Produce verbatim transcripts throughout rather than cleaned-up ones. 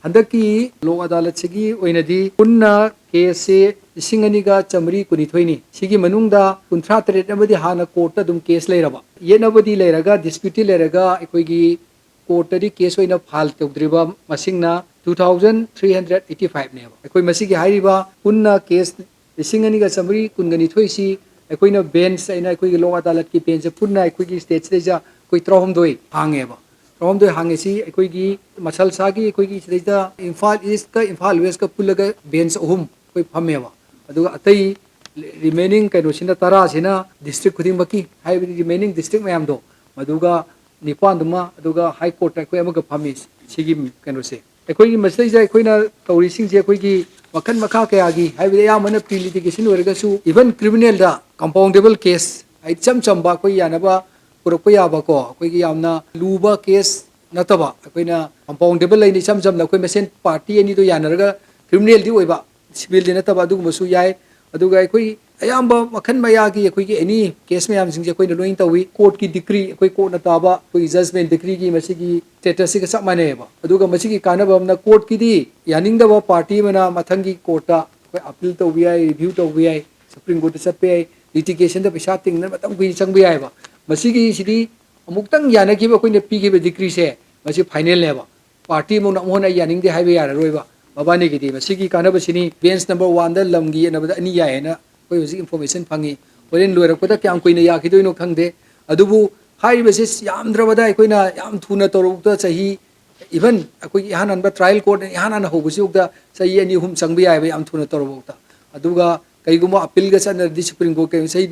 ꯍꯟꯗꯛꯀꯤ ꯂꯣꯛ ꯑꯗꯥꯂꯠꯁꯤꯒꯤ ꯑꯣꯏꯅꯗꯤ ꯄꯨꯟꯅ ꯀꯦꯁꯁꯤ ꯂꯤꯁꯤꯡ ꯑꯅꯤꯒ ꯆꯥꯃꯔꯤ ꯀꯨꯟꯅꯤꯊꯣꯏꯅꯤ꯫ ꯁꯤꯒꯤ ꯃꯅꯨꯡꯗ ꯀꯨꯟꯊ꯭ꯔꯥ ꯇꯔꯦꯠ ꯑꯃꯗꯤ ꯍꯥꯟꯅ ꯀꯣꯔꯠꯇ ꯑꯗꯨꯝ ꯀꯦꯁ ꯂꯩꯔꯕ, ꯌꯦꯠꯅꯕꯗꯤ ꯂꯩꯔꯒ, ꯗꯤꯁꯄ꯭ꯌꯨꯠꯇꯤ ꯂꯩꯔꯒ, ꯑꯩꯈꯣꯏꯒꯤ ꯀꯣꯔꯠꯇꯗꯤ ꯀꯦꯁ ꯑꯣꯏꯅ ꯐꯥꯏꯜ ꯇꯧꯗ꯭ꯔꯤꯕ ꯃꯁꯤꯡꯅ two thousand three hundred eighty five ꯅꯦꯕ꯫ ꯑꯩꯈꯣꯏ ꯃꯁꯤꯒꯤ ꯍꯥꯏꯔꯤꯕ ꯄꯨꯟꯅ ꯀꯦꯁ ꯂꯤꯁꯤꯡ ꯑꯅꯤꯒ ꯆꯥꯃꯔꯤ ꯀꯨꯟꯒ ꯅꯤꯊꯣꯏꯁꯤ ꯑꯩꯈꯣꯏꯅ ꯕꯦꯟꯁ ꯑꯩꯅ ꯑꯩꯈꯣꯏꯒꯤ ꯂꯣꯛ ꯑꯗꯥꯂꯠꯀꯤ ꯕꯦꯟꯁꯁꯦ ꯄꯨꯟꯅ ꯑꯩꯈꯣꯏꯒꯤ ꯁ꯭ꯇꯦꯠꯁꯤꯗꯩꯁꯤꯗ ꯑꯩꯈꯣꯏ ꯇꯔꯥꯍꯨꯝꯗꯣꯏ ꯍꯥꯡꯉꯦꯕ꯫ ꯇꯔꯥꯍꯨꯝꯗꯣꯏ ꯍꯥꯡꯉꯤꯁꯤ ꯑꯩꯈꯣꯏꯒꯤ ꯃꯁꯜꯁꯥꯒꯤ ꯑꯩꯈꯣꯏꯒꯤ ꯁꯤꯗꯩꯗ ꯏꯝꯐꯥꯜ ꯏꯁꯀ ꯏꯝꯐꯥꯜ ꯋꯦꯁꯀ ꯄꯨꯜꯂꯒ ꯕꯦꯟꯁ ꯑꯍꯨꯝ ꯑꯩꯈꯣꯏ ꯐꯝꯃꯦꯕ꯫ ꯑꯗꯨꯒ ꯑꯇꯩ ꯔꯤꯃꯦꯅꯤꯡ ꯀꯩꯅꯣꯁꯤꯅ ꯇꯔꯥꯁꯤꯅ ꯗꯤꯁꯇ꯭ꯔꯤꯛ ꯈꯨꯗꯤꯡꯃꯛꯀꯤ, ꯍꯥꯏꯕꯗꯤ ꯔꯤꯃꯦꯅꯤꯡ ꯗꯤꯁꯇ꯭ꯔꯤꯛ ꯃꯌꯥꯝꯗꯣ, ꯃꯗꯨꯒ ꯅꯤꯄꯥꯟꯗꯨꯃ, ꯑꯗꯨꯒ ꯍꯥꯏ ꯀꯣꯔꯠꯇ ꯑꯩꯈꯣꯏ ꯑꯃꯒ ꯐꯝꯃꯤ꯫ ꯁꯤꯒꯤ ꯀꯩꯅꯣꯁꯦ ꯑꯩꯈꯣꯏꯒꯤ ꯃꯁꯤꯗꯩꯁꯤꯗ ꯑꯩꯈꯣꯏꯅ ꯇꯧꯔꯤꯁꯤꯡꯁꯦ ꯑꯩꯈꯣꯏꯒꯤ ꯃꯈꯜ ꯃꯈꯥ ꯀꯌꯥꯒꯤ, ꯍꯥꯏꯕꯗꯤ ꯑꯌꯥꯝꯕꯅ ꯄ꯭ꯔꯤ ꯂꯤꯇꯤꯒꯦꯁꯟ ꯑꯣꯏꯔꯒꯁꯨ, ꯏꯚꯟ ꯀ꯭ꯔꯤꯃꯤꯅꯦꯜꯗ ꯀꯝꯄꯥꯎꯟꯗꯦꯕꯜ ꯀꯦꯁ, ꯍꯥꯏꯗꯤ ꯏꯆꯝ ꯆꯝꯕ ꯑꯩꯈꯣꯏ ꯌꯥꯅꯕ ꯄꯨꯔꯛꯄ ꯌꯥꯕꯀꯣ, ꯑꯩꯈꯣꯏꯒꯤ ꯌꯥꯝꯅ ꯂꯨꯕ ꯀꯦꯁ ꯅꯠꯇꯕ, ꯑꯩꯈꯣꯏꯅ ꯀꯝꯄꯥꯎꯟꯗꯦꯕꯜ ꯂꯩꯅ ꯏꯆꯝ ꯆꯝꯅ ꯑꯩꯈꯣꯏ ꯃꯁꯦꯟ ꯄꯥꯔꯇꯤ ꯑꯅꯤꯗꯣ ꯌꯥꯅꯔꯒ, ꯀ꯭ꯔꯤꯃꯤꯅꯦꯜꯗꯤ ꯑꯣꯏꯕ, ꯁꯤꯚꯤꯜꯗꯤ ꯅꯠꯇꯕ, ꯑꯗꯨꯒꯨꯝꯕꯁꯨ ꯌꯥꯏ꯫ ꯑꯗꯨꯒ ꯑꯩꯈꯣꯏ ꯑꯌꯥꯝꯕ ꯃꯈꯜ ꯃꯌꯥꯒꯤ ꯑꯩꯈꯣꯏꯒꯤ ꯑꯦꯅꯤ ꯀꯦꯁ ꯃꯌꯥꯝꯁꯤꯡꯁꯦ ꯑꯩꯈꯣꯏꯅ ꯂꯣꯏꯅ ꯇꯧꯏ꯫ ꯀꯣꯔꯠꯀꯤ ꯗꯤꯀ꯭ꯔꯤ, ꯑꯩꯈꯣꯏ ꯀꯣꯔꯠꯅ ꯇꯥꯕ ꯑꯩꯈꯣꯏꯒꯤ ꯖꯖꯃꯦꯟ ꯗꯤꯀ꯭ꯔꯤꯒꯤ ꯃꯁꯤꯒꯤ ꯁ꯭ꯇꯦꯇꯁꯁꯤꯒ ꯆꯞ ꯃꯥꯟꯅꯩꯑꯕ꯫ ꯑꯗꯨꯒ ꯃꯁꯤꯒꯤ ꯀꯥꯟꯅꯕ ꯑꯃꯅ, ꯀꯣꯔꯠꯀꯤꯗꯤ ꯌꯥꯅꯤꯡꯗꯕ ꯄꯥꯔꯇꯤ ꯑꯃꯅ ꯃꯊꯪꯒꯤ ꯀꯣꯔꯠꯇ ꯑꯩꯈꯣꯏ ꯑꯄꯤꯜ ꯇꯧꯕ ꯌꯥꯏ, ꯔꯤꯚ꯭ꯌꯨ ꯇꯧꯕ ꯌꯥꯏ, ꯁꯨꯄ꯭ꯔꯤꯝ ꯀꯣꯔꯠꯇ ꯆꯠꯄ ꯌꯥꯏ, ꯂꯤꯇꯤꯒꯦꯁꯟꯗ ꯄꯩꯁꯥ ꯇꯤꯡꯗꯅ ꯃꯇꯝ ꯀꯨꯏꯅ ꯆꯪꯕ ꯌꯥꯏꯑꯕ꯫ ꯃꯁꯤꯒꯤꯁꯤꯗꯤ ꯑꯃꯨꯛꯇꯪ ꯌꯥꯅꯈꯤꯕ, ꯑꯩꯈꯣꯏꯅ ꯄꯤꯈꯤꯕ ꯗꯤꯀ꯭ꯔꯤꯁꯦ, ꯃꯁꯤ ꯐꯥꯏꯅꯦꯜꯅꯦꯕ꯫ ꯄꯥꯔꯇꯤ ꯑꯃꯅ ꯑꯃꯨꯛ ꯍꯟꯅ ꯌꯥꯅꯤꯡꯗꯦ ꯍꯥꯏꯕ ꯌꯥꯔꯔꯣꯏꯕ꯫ ꯃꯕꯥꯅꯤꯒꯤꯗꯤ ꯃꯁꯤꯒꯤ ꯀꯥꯟꯅꯕꯁꯤꯅꯤ꯫ ꯕꯦꯟꯁ ꯅꯝꯕꯔ ꯋꯥꯟꯗ ꯂꯝꯒꯤ ꯌꯦꯠꯅꯕꯗ ꯑꯅꯤ ꯌꯥꯏ ꯍꯥꯏꯅ ꯑꯩꯈꯣꯏ ꯍꯧꯖꯤꯛ ꯏꯟꯐꯣꯔꯃꯦꯁꯟ ꯐꯪꯉꯤ꯫ ꯍꯣꯔꯦꯟ ꯂꯣꯏꯔꯛꯄꯗ ꯀꯌꯥꯝ ꯀꯨꯏꯅ ꯌꯥꯈꯤꯗꯣꯏꯅꯣ ꯈꯪꯗꯦ꯫ ꯑꯗꯨꯕꯨ ꯍꯥꯏꯔꯤꯕꯁꯤ ꯌꯥꯝꯗ꯭ꯔꯕꯗ ꯑꯩꯈꯣꯏꯅ ꯌꯥꯝ ꯊꯨꯅ ꯇꯧꯔꯕꯗ ꯆꯍꯤ, ꯏꯚꯟ ꯑꯩꯈꯣꯏꯒꯤ ꯏꯍꯥꯟ ꯍꯥꯟꯕ ꯇ꯭ꯔꯥꯏꯌꯦꯜ ꯀꯣꯔꯠꯅ ꯏꯍꯥꯟ ꯍꯥꯟꯅ ꯍꯧꯕꯁꯤꯐꯥꯎꯗ ꯆꯍꯤ ꯑꯅꯤ ꯑꯍꯨꯝ ꯆꯪꯕ ꯌꯥꯏꯑꯕ, ꯌꯥꯝ ꯊꯨꯅ ꯇꯧꯔꯕꯐꯥꯎꯗ꯫ ꯑꯗꯨꯒ ꯀꯩꯒꯨꯝꯕ ꯑꯄꯤꯜꯒ ꯆꯠꯅꯔꯗꯤ ꯁꯨꯄ꯭ꯔꯤꯝ ꯀꯣꯔꯠ ꯀꯩ ꯆꯍꯤ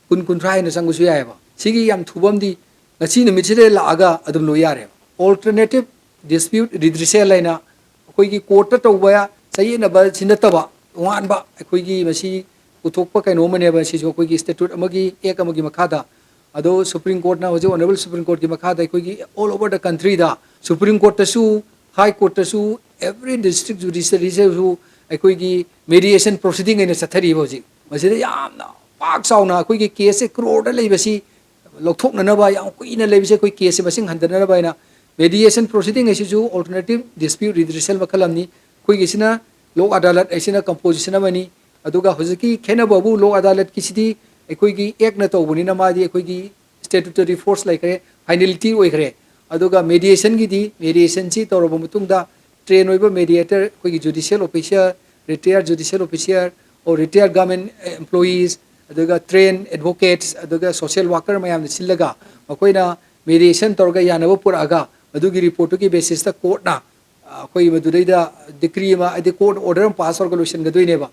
ꯀꯨꯟ, ꯀꯨꯟꯊ꯭ꯔꯥ ꯍꯦꯟꯅ ꯆꯪꯕꯁꯨ ꯌꯥꯏꯑꯕ꯫ ꯁꯤꯒꯤ ꯌꯥꯝ ꯊꯨꯕ ꯑꯃꯗꯤ ꯉꯁꯤ ꯅꯨꯃꯤꯠꯁꯤꯗ ꯂꯥꯛꯑꯒ ꯑꯗꯨꯝ ꯂꯣꯏ ꯌꯥꯔꯦꯕ꯫ ꯑꯣꯜꯇꯔꯅꯦꯇꯤꯞ ꯗꯤꯁꯄ꯭ꯌꯨꯠ ꯔꯤꯗ꯭ꯔꯤꯁꯦꯜ ꯍꯥꯏꯅ ꯑꯩꯈꯣꯏꯒꯤ ꯀꯣꯔꯠꯇ ꯇꯧꯕ ꯆꯌꯦꯠꯅꯕꯁꯤ ꯅꯠꯇꯕ ꯇꯣꯉꯥꯟꯕ ꯑꯩꯈꯣꯏꯒꯤ ꯃꯁꯤ ꯄꯨꯊꯣꯛꯄ ꯀꯩꯅꯣ ꯑꯃꯅꯦꯕ꯫ ꯁꯤꯁꯨ ꯑꯩꯈꯣꯏꯒꯤ ꯁ꯭ꯇꯦꯇ꯭ꯌꯨꯠ ꯑꯃꯒꯤ, ꯑꯦꯛ ꯑꯃꯒꯤ ꯃꯈꯥꯗ꯫ ꯑꯗꯣ ꯁꯨꯄ꯭ꯔꯤꯝ ꯀꯣꯔꯠꯅ ꯍꯧꯖꯤꯛ, ꯑꯣꯅꯔꯦꯕꯜ ꯁꯨꯄ꯭ꯔꯤꯝ ꯀꯣꯔꯠꯀꯤ ꯃꯈꯥꯗ ꯑꯩꯈꯣꯏꯒꯤ ꯑꯣꯜ ꯑꯣꯚꯔ ꯗ ꯀꯟꯇ꯭ꯔꯤꯗ ꯁꯨꯄ꯭ꯔꯤꯝ ꯀꯣꯔꯠꯇꯁꯨ, ꯍꯥꯏ ꯀꯣꯔꯠꯇꯁꯨ, ꯑꯦꯚ꯭ꯔꯤ ꯗꯤꯁꯇ꯭ꯔꯤꯛ ꯖꯨꯗꯤꯁꯔꯤꯁꯤꯁꯨ ꯑꯩꯈꯣꯏꯒꯤ ꯃꯦꯗꯤꯌꯦꯁꯟ ꯄ꯭ꯔꯣꯁꯤꯗꯤꯡ ꯑꯣꯏꯅ ꯆꯠꯊꯔꯤꯕ ꯍꯧꯖꯤꯛ꯫ ꯃꯁꯤꯗ ꯌꯥꯝꯅ ꯄꯥꯛ ꯆꯥꯎꯅ ꯑꯩꯈꯣꯏꯒꯤ ꯀꯦꯁꯁꯦ ꯀ꯭ꯔꯣꯔꯗ ꯂꯩꯕꯁꯤ ꯂꯧꯊꯣꯛꯅꯅꯕ, ꯌꯥꯝ ꯀꯨꯏꯅ ꯂꯩꯕꯁꯦ ꯑꯩꯈꯣꯏ ꯀꯦꯁꯁꯦ ꯃꯁꯤꯡ ꯍꯟꯊꯅꯅꯕ ꯍꯥꯏꯅ Mediation proceeding ꯍꯥꯏꯁꯤꯁꯨ alternative dispute redressal ꯃꯈꯜ ꯑꯃꯅꯤ꯫ ꯑꯩꯈꯣꯏꯒꯤꯁꯤꯅ ꯂꯣꯛ ꯑꯗꯥꯂꯠ ꯍꯥꯏꯁꯤꯅ composition ꯑꯃꯅꯤ꯫ ꯑꯗꯨꯒ ꯍꯧꯖꯤꯛꯀꯤ ꯈꯦꯠꯅꯕꯕꯨ ꯂꯣꯛ ꯑꯗꯥꯂꯠꯀꯤꯁꯤꯗꯤ ꯑꯩꯈꯣꯏꯒꯤ ꯑꯦꯛꯅ ꯇꯧꯕꯅꯤꯅ ꯃꯥꯗꯤ ꯑꯩꯈꯣꯏꯒꯤ statutory force ꯂꯩꯈ꯭ꯔꯦ, finality ꯑꯣꯏꯈ꯭ꯔꯦ꯫ ꯑꯗꯨꯒ mediationꯒꯤꯗꯤ, mediationꯁꯤ ꯇꯧꯔꯕ ꯃꯇꯨꯡꯗ train ꯑꯣꯏꯕ mediator, ꯑꯩꯈꯣꯏꯒꯤ judicial officer, retired judicial officer, or retired government employees, ꯑꯗꯨꯒ train advocates, ꯑꯗꯨꯒ social worker ꯃꯌꯥꯝꯅ ꯁꯤꯜꯂꯒ ꯃꯈꯣꯏꯅ mediation ꯇꯧꯔꯒ ꯌꯥꯅꯕ ꯄꯨꯔꯛꯑꯒ ꯃꯗꯨꯒꯤ reportꯇꯨꯒꯤ basisꯇ courtꯅ ꯑꯩꯈꯣꯏ ꯃꯗꯨꯗꯩꯗ decree ꯑꯃ, ꯍꯥꯏꯗꯤ court order ꯑꯃ pass ꯇꯧꯔꯒ ꯂꯣꯏꯁꯤꯟꯒꯗꯣꯏꯅꯦꯕ꯫